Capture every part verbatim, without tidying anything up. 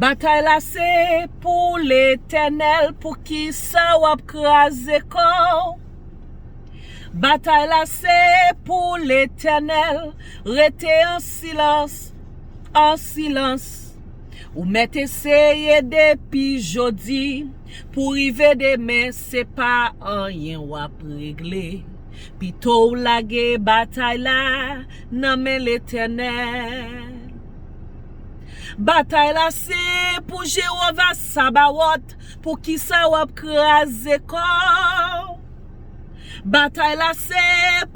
Batay la se pou Letènèl, poukisa w ap kraze kò w? Batay la se pou Letènèl, rete an silans, an silans. Ou mèt eseye depi jodi, pou rive demen, se pa anyen w ap regle. Pito w lage batay la nan men Letènèl. Batay la se pou Jewova Sabawòt, poukisa w ap kraze kò w? Batay la se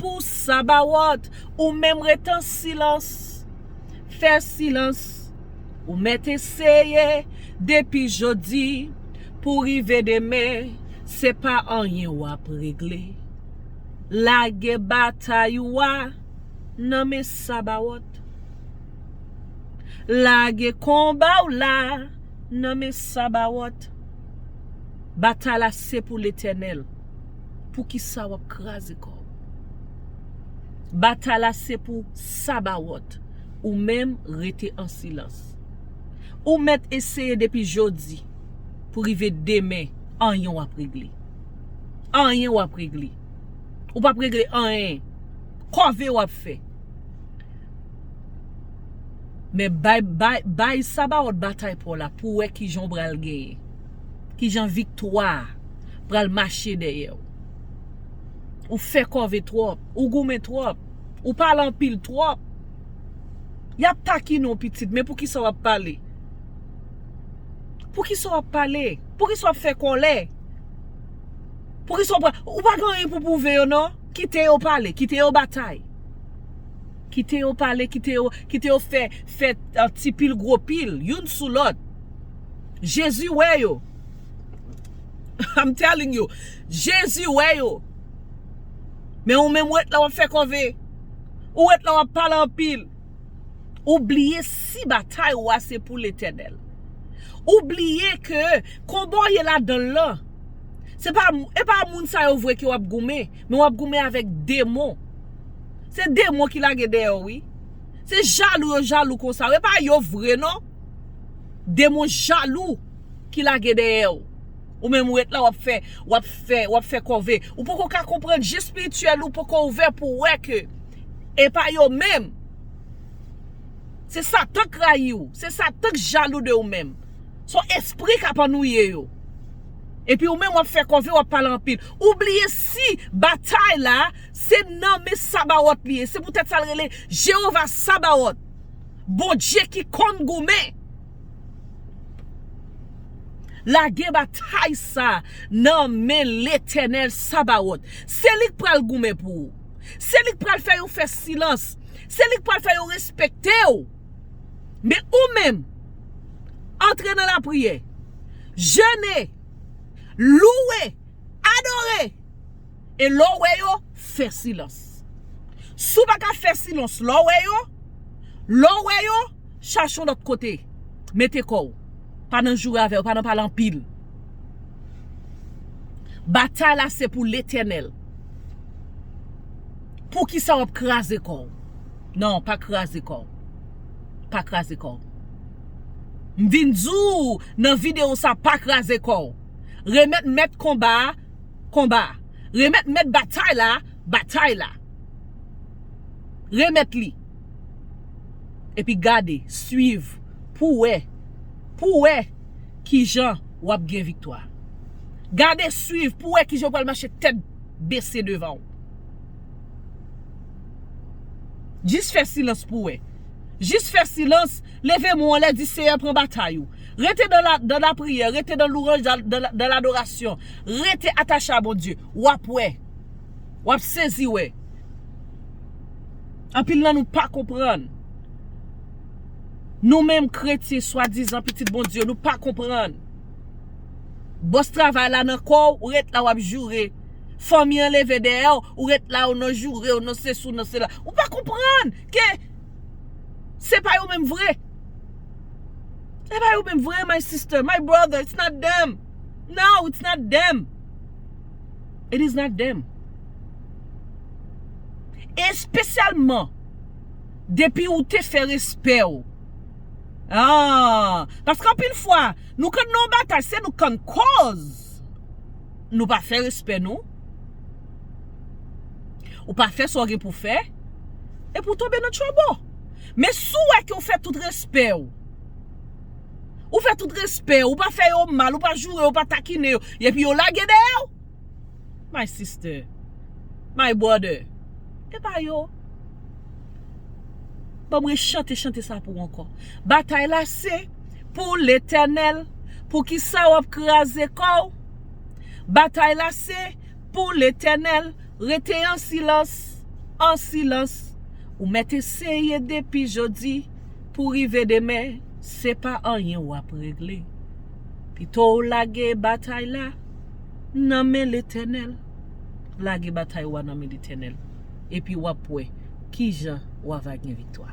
pou Sabawòt, ou menm ret an silans. Fè silans. Ou mèt eseye depi jodi pou rive demen, se pa anyen w ap regle. Lage batay ou a nan men Sabawòt. Lage konba w la nan men Sabawòt. Batay la se pou Letènèl. Poukisa w ap kraze kò w? Batay la se pou Sabawòt. Ou menm rete an silans. Ou mèt eseye depi jodi pou rive demen, anyen w ap regle. Anyen w ap regle. Ou p ap regle anyen. Kòve w ap fè. Men bay, bay, bay Sabawòt batay pa w la pou w wè kijan w pral genyen. Kijan viktwa a pral mache dèyè w. Ou fè kòve twòp, ou goumen twòp, ou pale anpil twòp. Y ap takine w pitit, men poukisa w ap pale? Poukisa w ap pale? Poukisa w ap fè kòlè? Poukisa w pa, ou pa gen anyen pou pwouve yo non? Kite yo pale, kite yo batay. Kite yo pale, kite yo, kite yo fè, fè, uh, ti pil gwo pil, youn sou lòt. Jezi wè yo. I'm telling you. Jezi wè yo. Men ou menm ou ret la w ap fè kòve. Ou ret la w ap pale anpil. Ou bliye si batay ou a se pou Letènèl. Ou bliye ke konba w ye ladan l lan, se pa, e pa moun sa yo vre ke w ap goumen, men w ap goumen avèk demon. Se demon ki lage dèyè w, wi. Se jalou yo jalou konsa, wi. E pa yo vre, non. Demon jalou ki lage dèyè w. Ou menm ou ret la, w ap fè, w ap fè, w ap fè kòve. Ou poko ka konprann je espirityèl ou poko ouvè pou w wè ke e pa yo menm. Se Satan k rayi w. Se Satan k jalou de ou menm. Se yon espri k ap annwiye yo. Epi ou menm w ap fè kòve, w ap pale anpil. Ou bliye si batay la, se nan men Sabawòt li ye. Se poutèt sa l rele Jewova Sabawòt. Bondye ki konn goumen. Lage batay sa nan men Letènèl Sabawòt. Se li k pral goumen pou ou. Se li k pral fè yo fè silans. Se li k pral fè yo respekte w. Men ou menm, antre nan lapriyè, jene, louwe, adore. E lè w wè yo, fè silans. Si w pa ka fè silans, lè w wè yo, lè w wè yo, chache yon lòt kote. Mete kò w. Pa nan joure avè yo, pa nan pale anpil. Batay la se pou Letènèl. Poukisa w ap kraze kò w? Non, pa kraze kò w. Pa kraze kò w. M vin di w nan videyo sa, pa kraze kò w. Remèt mèt konba a, konba a. Remèt mèt batay la, batay la. Remèt li. Epi gade, swiv, pou wè, pou wè kijan w ap gen viktwa. Gade, swiv, pou wè kijan w pral mache tèt bese devan w. Jis fè silans pou wè. Jis fè silans, leve men w anlè, di, Seyè, pran batay ou. Rete dan la, dan lapriyè, rete dan louwanj, dan, dan, dan ladorasyon. Rete atache a Bondye. W ap wè. W ap sezi wè. Anpil nan nou pa konprann. Nou menm kretyen, swadizan pitit Bondye, nou pa konprann. Bòs travay la nan kò w, ou ret la w ap joure. Fanmi an leve dèyè w, ou ret la ou nan joure, ou nan sesi, ou nan sela. Ou pa konprann ke se pa yo menm vre. Se pa yo menm vre, my sister, my brother, it's not them. No, it's not them. It is not them. Espesyalman, depi ou te fè respè w, Ah, paske anpil fwa, nou konn nan yon batay, se nou konn koz. Nou pa fè respè nou. Ou pa fè sa w gen pou fè. Epi w tonbe nan tchòbo. Men si w wè ke w fè tout respè w. Ou fè tout respè, ou pa fè yo mal, ou pa joure yo, ou pa takine yo. Epi yo lage dèyè w. My sister, my brother, e pa yo. Ban m rechante chante sa pou w ankò. Batay la se pou Letènèl. Poukisa w ap kraze kò w? Batay la se pou Letènèl. Rete an silans, an silans. Ou mèt eseye depi jodi pou rive demen, se pa anyen w ap regle. Pito w lage batay la nan men Letènèl. Lage batay ou a nan men Letènèl. Epi w ap wè kijan w a va gen viktwa.